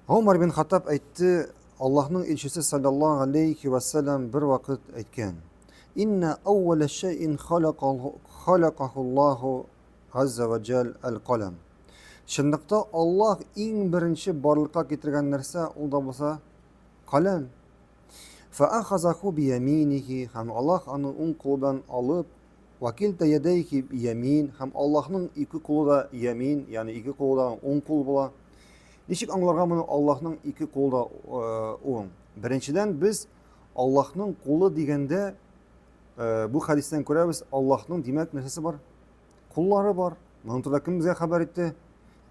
Гомар бин Хаттаб әйтте, Аллаһның илчесе саллаллаһу алейхи ва саллям бер вакыт әйткән: Инна әүвәлә шәйин халакахуллаху газза ва җәл әл-калам. Чынлыкта Аллаһ иң беренче барлыкка китергән нәрсә ул да булса каләм. Фәахазаху бияминихи һәм Аллаһ аны уң кулы белән алып, вакилта ядәйхи ямин һәм Аллаһның ике кулы да ямин, ягъни ике кулы да уң кул була. Ничек аңларга моны Аллаһның ике кулы да э, уң? Беренчедән без Аллаһның кулы дигәндә э, бу хәдистән күрәбез, Аллаһның димәк нәрсәсе бар? Куллары бар. Моның турында кем безгә хәбәр итте?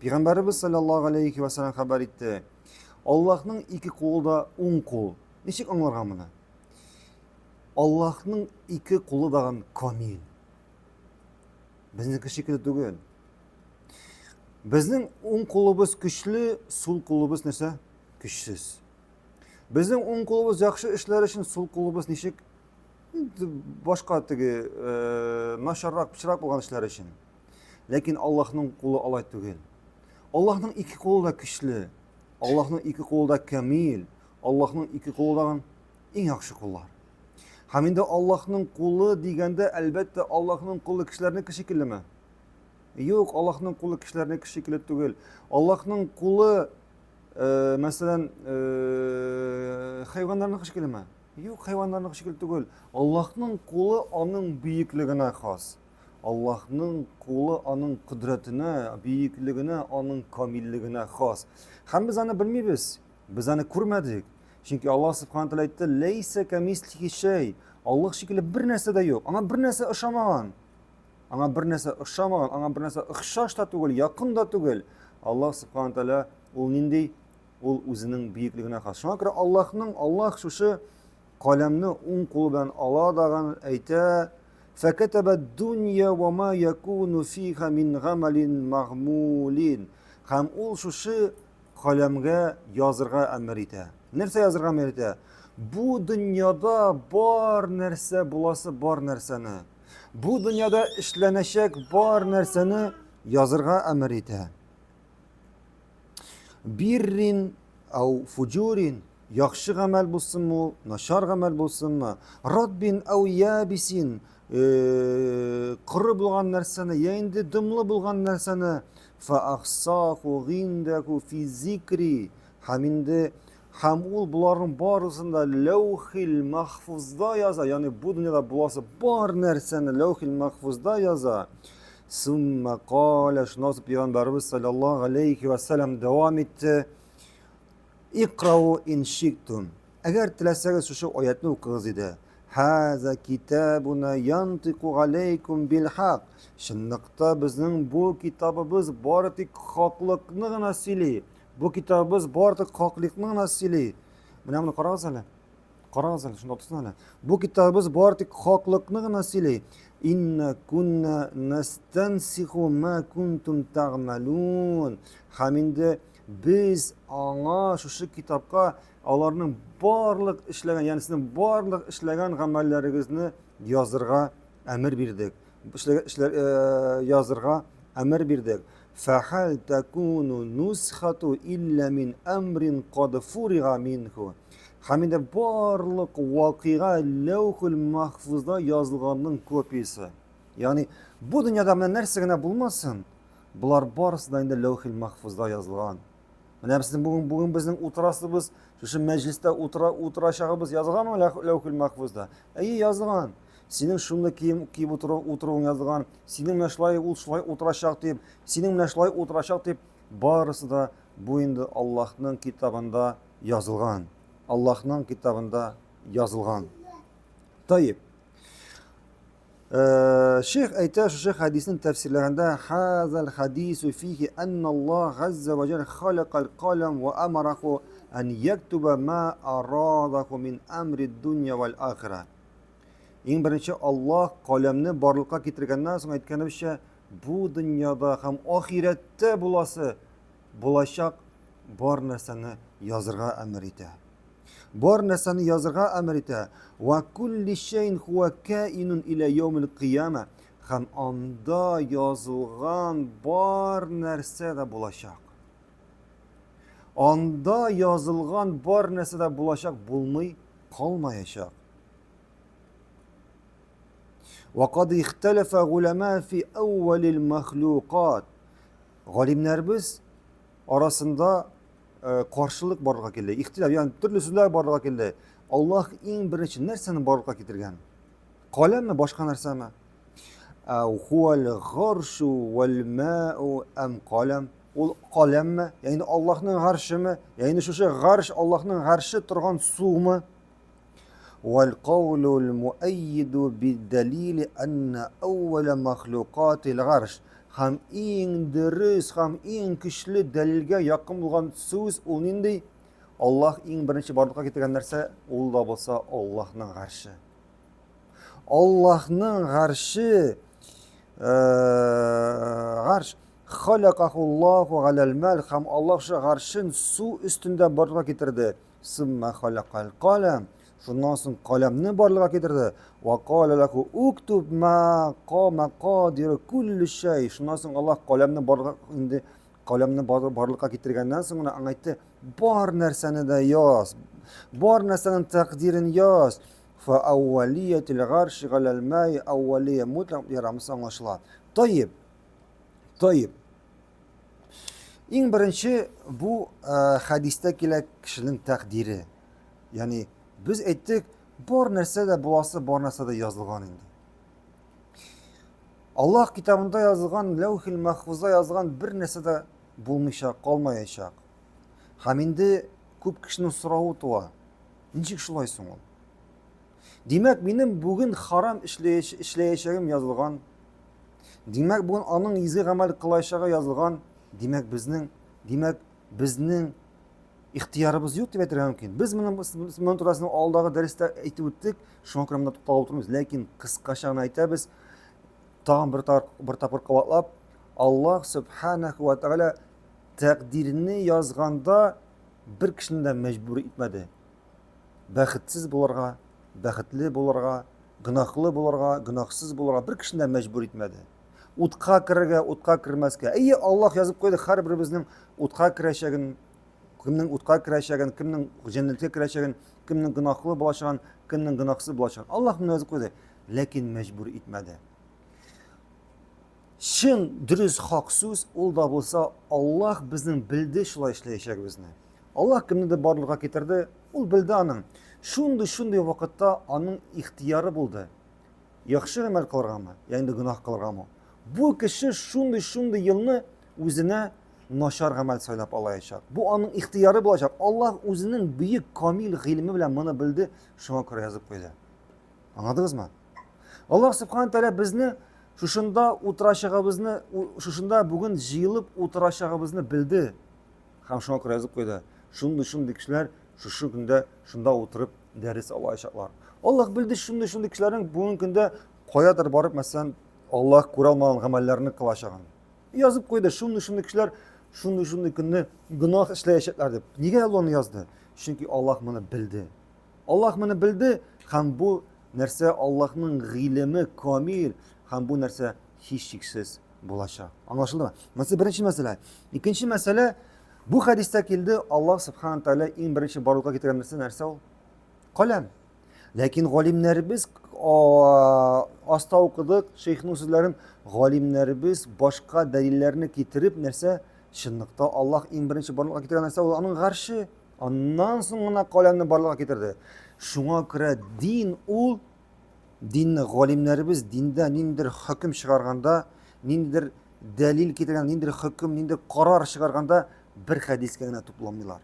Пәйгамбәребез саллаллаһу алейхи ва саллям хәбәр итте. Аллаһның ике кулы да уң кул. Ничек аңларга моны? Аллаһның ике кулы да камил. Безнеке шикелле түгел. Безнең уң кулыбыз көчле, сул кулыбыз нәрсә? Көчсез. Безнең уң кулыбыз яхшы эшләр өчен, сул кулыбыз ничек? Башка теге э, начаррак, пычрак булган эшләр өчен. Ләкин Аллаһның кулы алай түгел. Аллаһның ике кулы да көчле. Аллаһның ике кулы да камил. Аллаһның ике кулы да иң яхшы куллар. Һәм инде Аллаһның кулы дигәндә, әлбәттә, Аллаһның кулы кешеләрнеке шикеллеме? Юк, Аллаһның кулы кешеләрнеке шикелле түгел. Аллаһның кулы, э, мәсәлән, э, хайваннарныкы шикеллеме? Юк, хайваннарныкы шикелле түгел. Аллаһның кулы аның бөеклегенә хас. Аллаһның кулы аның кодрәтенә, бөеклегенә, аның камиллегенә хас. Һәм без аны белмибез. Без аны күрмәдек. Чөнки Аллаһ субхана тәгалә әйтте, "Ләйсә камислихи шәй". Аллаһ шикелле бер нәрсә дә юк. Аңа бер нәрсә ошамаган. Аңа бер нәрсә ошамаган, аңа бер нәрсә охшаш та түгел, якын да түгел. Аллаһ субхана тәгалә ул нинди? Ул үзенең бөеклегенә хас. Шуңа күрә Аллаһның Аллаһ шушы каләмне уң кулы белән ала даган әйтә, Фәкәтәбә дөнья ва ма якуну фиха мин гамалин магмулин. Һәм ул шушы каләмгә язырга әмер итә. Нәрсә язырга әмер итә? Бу дөньяда бар нәрсә буласы бар нәрсәне, бу дөньяда эшләнәчәк бар нәрсәне язырга әмер итә. Биррин ау фуҗурин яхшы гамәл булсынмы ул, начар гамәл булсынмы, радбин ау ябисин э, коры булган нәрсәне, я инде дымлы булган нәрсәне фа ахсаху гиндәху фи зикри һәм инде һәм ул боларның барысын да ләүхил махфузда яза, ягъни бу дөньяда буласы бар нәрсәне ләүхил махфузда яза. Сумма каля, шуннан соң пәйгамбәребез саллаллаһу алейхи ва саллям дәвам итте. Икрау ин шиктум. Әгәр теләсәгез шушы аятны укыгыз диде. Хаза китабуна янтыку алейкум бил хак. Чынлыкта безнең бу китабыбыз бары тик хаклыкны гына сөйли. Бу китабыбыз бары тик хаклыкны гына сөйли. Менә моны карагыз әле. Карагыз әле, шунда тотсын әле. Бу китабыбыз бары тик хаклыкны гына сөйли. Инна кунна настансиху ма кунтум тагмалун. Һәм инде без аңа шушы китапка аларның барлык эшләгән, ягъни сезнең барлык эшләгән гамәлләрегезне язырга әмер бирдек. Эшләгән эшләр э, язырга әмер бирдек. Фәхәл такуну нусхату илля мин әмрин кад фурига минху. Һәм инде барлык вакыйга ләүхул махфузда язылганның копиясе. Ягъни бу дөньяда менә нәрсә генә булмасын, болар барысы да инде ләүхил махфузда язылган. Менә безнең бүген бүген безнең утырасыбыз, шушы мәҗлестә утыра утырачагыбыз язылганмы ләүхил махфузда? Әйе, язылган. Синең шундый кием киеп утыру утыруың язылган, синең менә шулай ул шулай утырачак дип, синең менә шулай утырачак дип, барысы да бу инде Аллаһның китабында язылган. Аллаһның китабында язылган. Таип. Э, шейх әйтә шушы хәдисне тәфсирләгәндә хазал хадису фихи анна Аллаһ газза ва җәл халакал калам ва амараху ан яктуба ма арадаху мин амри дунья вал ахира. Иң беренче Аллаһ каләмне барлыкка китергәннән соң әйткәнебезчә, бу дөньяда һәм ахирәттә буласы булачак бар нәрсәне язырга әмер итә. Бар нәрсәне язырга әмер итә. Ва кулли шәйн хуа каинун иля яумил кыяма. Һәм анда язылган бар нәрсә дә булачак. Анда язылган бар нәрсә дә булачак, булмый калмаячак. Вакад ихталафа гулама фи әүвәлил махлукат. Галимнәрбез арасында э, каршылык барлыкка килде. Ихтилаф, ягъни төрле сүзләр барлыкка килде. Аллаһ иң беренче нәрсәне барлыкка китергән? Каләмме, башка нәрсәме? Ау хуал гаршу вал мау ам каләм. Ул каләмме? Ягъни Аллаһның гаршымы? Ягъни шушы гарш Аллаһның гаршы торган сумы? Вал каулул муайиду биддалили анна әүвәлә махлукатил гарш. Һәм иң дөрес һәм иң көчле дәлилгә якын булган сүз ул нинди? Аллаһ иң беренче барлыкка китергән нәрсә ул да булса Аллаһның гарше. Аллаһның гарше гарш халакахуллаху галәл мәл һәм Аллаһ шу гаршын су өстендә барлыкка китерде. Сумма халакал калам. Шуннан соң каләмне барлыкка китерде. Ва кала лаху уктуб ма мaqadир кулли шай. Шуннан соң Аллаһ каләмне барлыкка инде каләмне барлыкка китергәннән соң гына аңа әйтте, бар нәрсәне дә яз. Бар нәрсәнең тәкъдирен яз. Фа әүвәлиятил гарши галәл май әүвәлия мутлак ярамысы аңлашыла. Тайиб. Тайиб. Иң беренче бу э, хәдистә килә кешенең тәкъдире. Ягъни без әйттек, бар нәрсә дә буласы, бар нәрсә дә язылган инде. Аллаһ китабында язылган, Ләүхил Мәхфузда язылган бер нәрсә дә булмыйча калмаячак. Һәм инде күп кешенең соравы туа. Ничек шулай соң ул? Димәк, минем бүген харам эшләячәгем язылган. Димәк, бүген аның изге гамәл кылачагы язылган. Димәк, безнең, димәк, безнең ихтыярыбыз юк дип әйтергә мөмкин. Без моны моның турасында алдагы дәрестә әйтеп үттек, шуңа күрә монда тукталып утырмыйбыз. Ләкин кыскача гына әйтәбез, тагын бер, бер тапкыр кабатлап, Аллаһ субханаху ва тааля тәкъдирне язганда бер кешене дә мәҗбүр итмәде. Бәхетсез булырга, бәхетле булырга, гөнаһлы булырга, гөнаһсыз булырга бер кешене дә мәҗбүр итмәде. Утка керергә, утка кермәскә. Әйе, Аллаһ язып куйды һәрберебезнең утка керәчәген, кемнең утка керәчәген, кемнең җәннәткә керәчәген, кемнең гөнаһлы булачагын, кемнең гөнаһсыз булачагын. Аллаһ моны язып куйды, ләкин мәҗбүр итмәде. Чын дөрес хак сүз ул да булса Аллаһ безнең белде шулай эшләячәгебезне. Аллаһ кемне дә барлыкка китерде, ул белде аның. Шундый-шундый вакытта аның ихтияры булды. Яхшы гамәл кылыргамы, я инде гөнаһ кылыргамы? Бу кеше шундый-шундый елны үзенә начар гамәл сайлап алаячак. Бу аның ихтияры булачак. Аллаһ үзенең бөек камил гыйлеме белән моны белде, шуңа күрә язып куйды. Аңладыгызмы? Аллаһ субхана тәгалә безне шушында утырачагыбызны, шушында бүген җыелып утырачагыбызны белде. Һәм шуңа күрә язып куйды. Шундый-шундый кешеләр шушы көндә шунда утырып дәрес алачаклар. Аллаһ белде шундый-шундый кешеләрнең бүгенге көндә каядыр барып, мәсәлән, Аллаһ күрә алмаган гамәлләрне кылачагын. Язып куйды, шундый-шундый кешеләр шундый-шундый көнне гөнаһ эшләячәкләр дип. Нигә Аллаһ аны язды? Чөнки Аллаһ моны белде. Аллаһ моны белде һәм бу нәрсә Аллаһның гыйлеме камил һәм бу нәрсә һичшиксез булачак. Аңлашылдымы? Монысы беренче мәсьәлә. Икенче мәсьәлә, бу хәдистә килде, Аллаһ субхана тәгалә иң беренче барлыкка китергән нәрсә нәрсә ул? Каләм. Ләкин галимнәребез аста укыдык шейхның сүзләрен, галимнәребез башка дәлилләрне китереп нәрсә? Чынлыкта Аллаһ иң беренче барлыкка китергән нәрсә ул аның гарше. Аннан соң гына каләмне барлыкка китерде. Шуңа күрә дин ул динне галимнәребез диндә ниндидер хөкем чыгарганда, ниндидер дәлил китергән, ниндидер хөкем, ниндидер карар чыгарганда бер хәдискә генә тупламыйлар.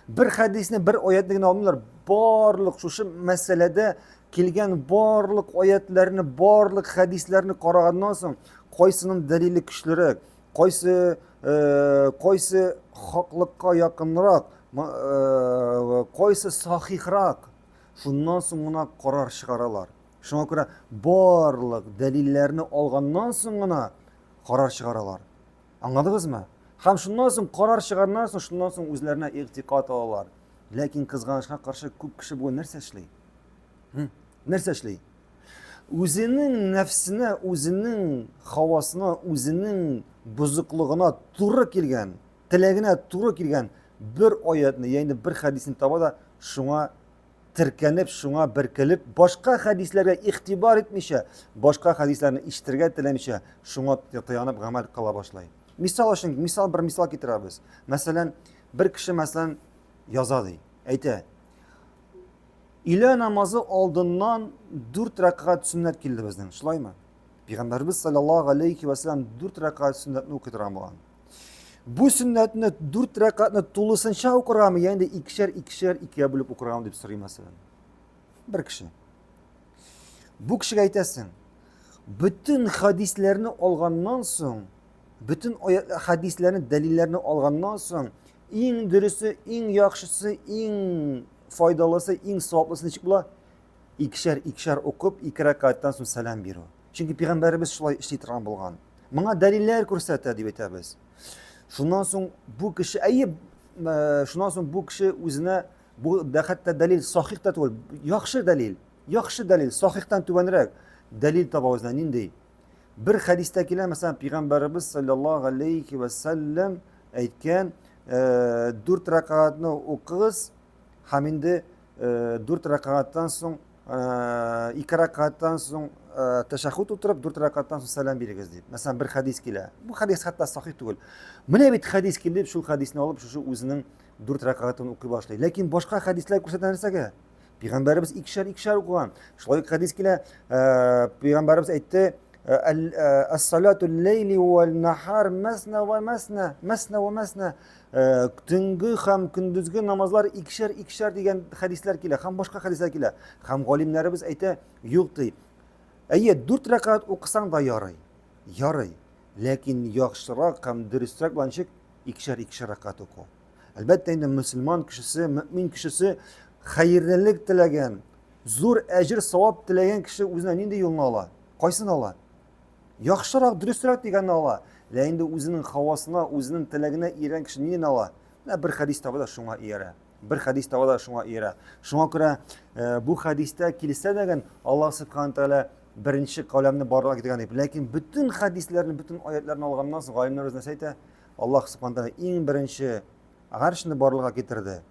Бер хәдисне, бер аятны генә алмыйлар. Барлык шушы мәсьәләдә килгән барлык аятларны, барлык хәдисләрне караганнан соң, кайсының дәлиле көчлерәк, кайсы э, кайсы хаклыкка якынрак, э, кайсы сахихрак, шуннан соң гына карар чыгаралар. Шуңа күрә барлык дәлилләрне алганнан соң гына карар чыгаралар. Аңладыгызмы? Һәм шуннан соң карар чыгарганнан соң, шуннан соң үзләренә игътикад алалар. Ләкин кызганычка каршы күп кеше бүген нәрсә эшли? Нәрсә эшли? Үзенең нәфсенә, үзенең хавасына, үзенең бозыклыгына туры килгән. теләгенә туры килгән бер аятны, я инде бер хәдисне таба да, шуңа теркәнеп, шуңа беркелеп, башка хәдисләргә игътибар итмичә, башка хәдисләрне ишетергә теләмичә, шуңа таянып гамәл кыла башлый. Мисал өчен, мисал бер мисал китерәбез. Мәсәлән, бер кеше мәсәлән яза ди, әйтә. Өйлә намазы алдыннан дүрт рәкәгать сөннәт килде безнең, шулаймы? Пәйгамбәрбез саллаллаһу алейхи ва саллям дүрт рәкәгать сөннәтне укый торган булган. Бу сөннәтне дүрт рәкәгатьне тулысынча укыргамы, я инде икешәр, икешәр икегә бүлеп укыргамы дип сорый мәсәлән. Бер кеше. Бу кешегә әйтәсең, бөтен хадисләрне алганнан соң, бөтен хадисләрне, дәлилләрне алганнан соң, иң дөресе, иң яхшысы, иң файдалысы, иң саваплысы ничек була? Икешәр, икешәр укып, ике рәкәгатьтән соң сәлам бирү. Чөнки пәйгамбәребез шулай эшли торган булган. Моңа дәлилләр күрсәтә дип әйтәбез. Шуннан соң бу кеше, әйе, э, шуннан соң бу кеше үзенә бу да хәтта дәлил сахих та түгел, яхшы дәлил, яхшы дәлил, сахихтан түбәнрәк дәлил таба үзенә нинди? Бер хәдистә килә, мәсәлән, пәйгамбәребез саллаллаһу алейхи ва саллям әйткән, э, дүрт рәкәгатьне укыгыз һәм инде э, дүрт рәкәгатьтән соң э, ике рәкәгатьтән соң э, тәшәхүд утырып, дүрт рәкәгатьтән соң сәлам бирегез дип. Мәсәлән, бер хәдис килә. Бу хәдис хәтта сахих түгел. Менә бит хәдис килде дип, шул хәдисне алып, шушы үзенең дүрт рәкәгатен укый башлый. Ләкин башка хәдисләр күрсәтә нәрсәгә? Пәйгамбәребез икешәр икешәр укыган. Шулай ук хәдис килә, пәйгамбәребез әйтте, Әс-салату лейли вәл нахар мәсна ва мәсна, мәсна ва мәсна. Төнге һәм көндезге намазлар икешәр икешәр дигән хәдисләр килә, һәм башка хәдисләр килә. Һәм галимнәребез әйтә, юк ди. Әйе, дүрт рәкәгать укысаң да ярый. Ярый. Ләкин яхшырак һәм дөресрәк була ничек? Икешәр икешәр рәкәгать уку. Әлбәттә инде мөселман кешесе, мөмин кешесе хәерлелек теләгән, зур әҗер савап теләгән кеше үзенә нинди юлны ала? Кайсын ала? Яхшырак, дөресрәк дигәнне ала. Лә инде үзенең хавасына, үзенең теләгенә ияргән кеше нидән ала? Менә бер хәдис таба да шуңа иярә. Бер хәдис таба да шуңа иярә. Шуңа күрә э, бу хәдистә килсә дә Аллаһ субхана тәгалә беренче каләмне барлыкка китергән дип. Ләкин бөтен хәдисләрне, бөтен аятларны алганнан соң галимнәр үз нәрсә әйтә? Аллаһ субхана тәгалә иң беренче гаршны барлыкка китерде.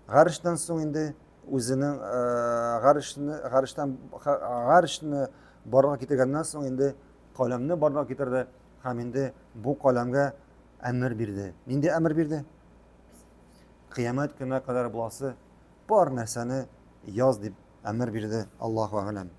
Гарштан соң инде үзенең э, гаршны гарштан гаршны барлыкка китергәннән соң инде каләмне барлыкка китерде һәм инде бу каләмгә әмер бирде. Нинди әмер бирде? Кыямәт көненә кадәр буласы бар нәрсәне яз дип әмер бирде. Аллаһу әгъләм.